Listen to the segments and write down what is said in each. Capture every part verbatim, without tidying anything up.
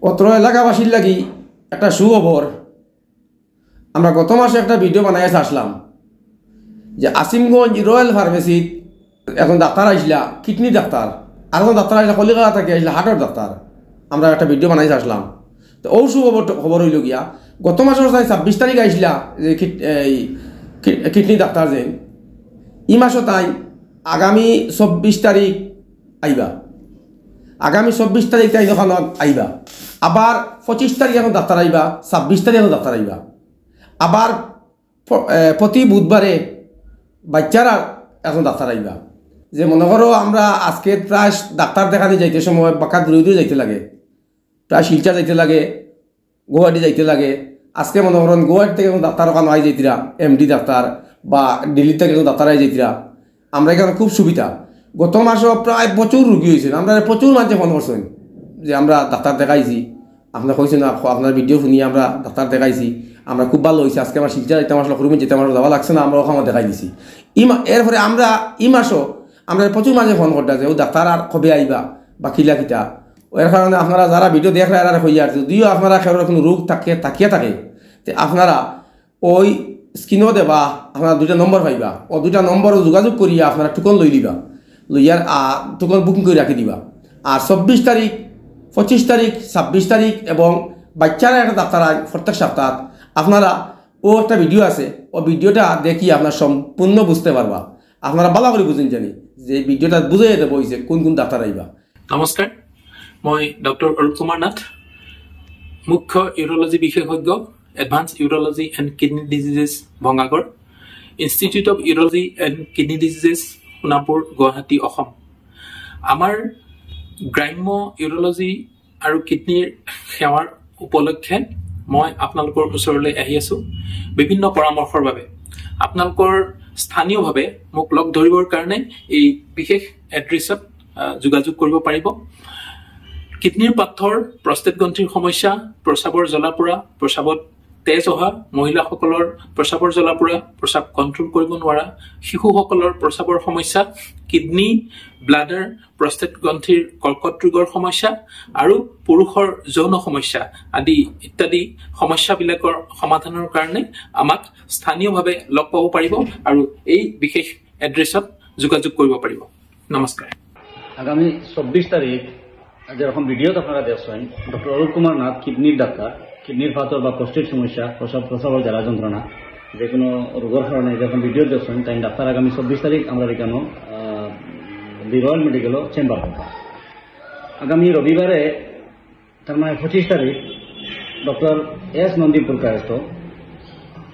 অত্র এলাকাবাসীর লাগি একটা সুখবর। আমরা গত মাসে একটা ভিডিও বানাইয়া ছাড়ছিলাম যে আসিমগঞ্জ রয়্যাল ফার্মেসিত একজন ডাক্তার আইছলা, কিডনির ডাক্তার, আর একজন ডাক্তার আইছলা, কলিকাতা থাকি আইছলা, হার্টর ডাক্তার। আমরা একটা ভিডিও বানাইয়া ছাড়ছিলাম। তো অউ সুখবর, খবর অইলো গিয়া, গত মাসর ছাব্বিশ তারিখ আইছলা যে কিড-, এই কি-, কিডনি ডাক্তার যেইন, ই মাসো তাইন আগামী চব্বিশ তারিখ আইবা। আগামী চব্বিশ তারিখ তাইন অখানো আইবা। আবার পঁচিশ তারিখ একজন ডাক্তার আইবা, ছাব্বিশ তারিখ একজন ডাক্তার আইবা। আবার প-, এ, প্রতি বুধবারে বাইচ্চারার একজন ডাক্তার আইবা। যে মনো করো আমরা আজকে প্রায় ডাক্তার দেখানি যাইতে সময় বাক্কা দূরে দূরে যাইতে লাগে, প্রায় শিলচর যাইতে লাগে, গুয়াহাটি যাইতে লাগে। আজকে মনো করইন গুয়াহাটি থাকি একজন ডাক্তার অখানো আই যাইতরা, এমডি ডাক্তার, বা দিল্লি থাকি একজন ডাক্তার আই যাইতরা। আমরা ইখানো খুব সুবিধা। গত মাসো প্রায় প্রচুর রুগী অইছইন, আমরারে প্রচুর মানষে ফোন করছইন যে আমরা ডাক্তার দেখাইছি, আপনে কইছইন, আপ-, আপনার ভিডিও হুনিয়া আমরা ডাক্তার দেখাইছি, আমরা খুব ভালা অইছে। আজকে আমার শিলচর যাইতাম আছলো, হবিগঞ্জ যাইতাম আছলো, যাওয়া লাগছে না, আমরা অখানো দেখাই দিছি। ই মা-, এরপরে আমরা ই মাসো আমরারে প্রচুর মানষে ফোন কররা যে অউ ডাক্তার আর কবে আইবা বা কিলা কিতা। এর কারণে আপনারা যারা ভিডিও দেখরা এরারে কইয়ার, যদিও আপনারা কেউর কুনু রোগ থাকে, থাকিয়া থাকে, তে আপনারা অউ স্ক্রিনো দেওয়া আপনারা দুইটা নম্বর পাইবা, অউ দুইটা নম্বরো যোগাযোগ করিয়া আপনারা টোকন লইলিবা, লইয়ার, আ, টোকন বুকিং করি রাখি দিবা। আর চব্বিশ তারিখ, পঁচিশ তারিখ, ছাব্বিশ তারিখ এবং বাইচ্চারার একটা ডাক্তার আইন প্রত্যেক সপ্তাহ, আপনারা অউ একটা ভিডিও আছে, অউ ভিডিওটা দেখিয়া আপনারা সম্পূর্ণ বুঝতে পারবা। আপনারা ভালা করি বুঝইন জানি যে ভিডিওটা বুঝাইয়া দেওয়া অইছে কুন কুন ডাক্তার আইবা। নমস্কাৰ, মই ডক্টৰ অৰূপ কুমাৰ নাথ, মুখ্য ইউৰলজি বিশেষজ্ঞ, advance urology and kidney diseases Bhangagarh, institute of urology and kidney diseases Sonapur, Guwahati, Assam. আমাৰ গ্ৰাম্য ইউৰলজি আৰু কিডনিৰ সেৱাৰ উপলক্ষে মই আপোনালোকৰ ওচৰলৈ আহি আছো বিভিন্ন পৰামৰ্শৰ বাবে। আপোনালোকৰ স্থানীয়ভাৱে মোক লগ ধৰিবৰ কাৰণে এই বিশেষ এড্ৰেছত, আহ, যোগাযোগ কৰিব পাৰিব। কিডনিৰ পাথৰ, প্ৰষ্টেট গ্ৰন্থিৰ সমস্যা, প্ৰস্ৰাৱৰ জ্বলা-পোৰা, প্ৰস্ৰাৱত তেজ অহা, মহিলাসকলৰ প্ৰস্ৰাৱৰ জ্বলা-পোৰা, প্ৰস্ৰাৱ কণ্ট্ৰল কৰিব নোৱাৰা, শিশুসকলৰ প্ৰস্ৰাৱৰ সমস্যা, কিডনি, ব্লাডাৰ, প্ৰষ্টেট গ্ৰন্থিৰ কৰ্কট ৰোগৰ সমস্যা আৰু পুৰুষৰ যৌন সমস্যা আদি ইত্যাদি সমস্যাবিলাকৰ সমাধানৰ কাৰণে আমাক স্থানীয়ভাৱে লগ পাব পাৰিব আৰু এই বিশেষ এড্ৰেছত যোগাযোগ কৰিব পাৰিব। নমস্কাৰ। আগামী চব্বিশ তারিখ, যেরকম ভিডিওত আপনারা দেখছেন, ডক্টর অরূপ কুমার নাথ, কিডনির ডাক্তার, কিডনির পাথর বা প্রস্টেট সমস্যা, প্রস্রাব, প্রস্রাবর জ্বালা যন্ত্রণা, যে কোনো রোগের কারণে যেরকম ভিডিও দেখছেন, তাইন ডাক্তার আগামী চব্বিশ তারিখ আমরার ইখানো, আহ, দি রয়্যাল মেডিকেলো চেম্বার করবা। আগামী রবিবারে, তার মানে পঁচিশ তারিখ, ডক্টর এস নন্দী পুরকায়স্থ,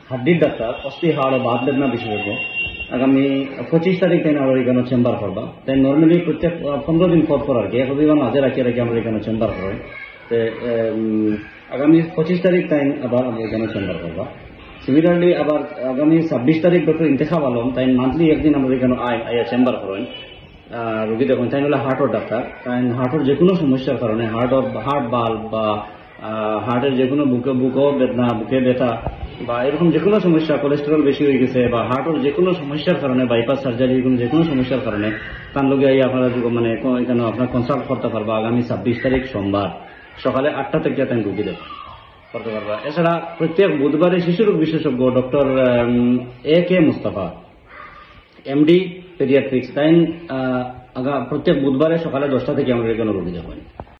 হাড্ডির ডাক্তার, অস্থি, হাড় ও বাত বেদনা বিশেষজ্ঞ, আগামী পঁচিশ তারিখ তাইন আমরার ইখানো চেম্বার করবা। তাইন normally প্রত্যেক, আহ, পনেরো দিন পর পর আর কি, এক রবিবার মাঝে রাখিয়া রাখিয়া আমরার ইখানো চেম্বার করে। তে, উম, আগামী পঁচিশ তারিখ তাইন আবার আমরার ইখানো চেম্বার করবা। Similarly আবার আগামী ছাব্বিশ তারিখ ডক্টর ইন্তেখাব আলম, তাইন monthly একদিন আমরার ইখানো আইন, আইয়া চেম্বার করেন। আহ, রোগী দেখইন, তাইন অইলা হার্টর ডাক্তার। তাইন হার্টর যে কোনো সমস্যার কারণে, হার্টর, হার্ট ভাল্ব বা, আহ, হার্টের যে কোনো বুকে, বুকো বেদনা, বুকে ব্যথা বা এরকম যে কোনো সমস্যা, কোলেস্টেরল বেশি হয়ে গেছে বা হার্টর যে কোনো সমস্যার কারণে, বাইপাস সার্জারি, কোনো যে কোনো সমস্যার কারণে তান লগে আইয়া আপনারা যোগ-, মানে, ক-, এখানে আপনারা কনসাল্ট করতে পারবা। আগামী ছাব্বিশ তারিখ সোমবার সকালে আটটা থেকে তাইন রুগী দেখইন করতে পারবা। এছাড়া প্রত্যেক বুধবারে শিশু রোগ বিশেষজ্ঞ ডক্টর, উম, এ কে মুস্তাফা, এমডি পেডিয়াট্রিক্স, তাইন, আহ, আগা-, প্রত্যেক বুধবারে সকালে দশটা থেকে আমরার ইখানো রোগী দেখইন।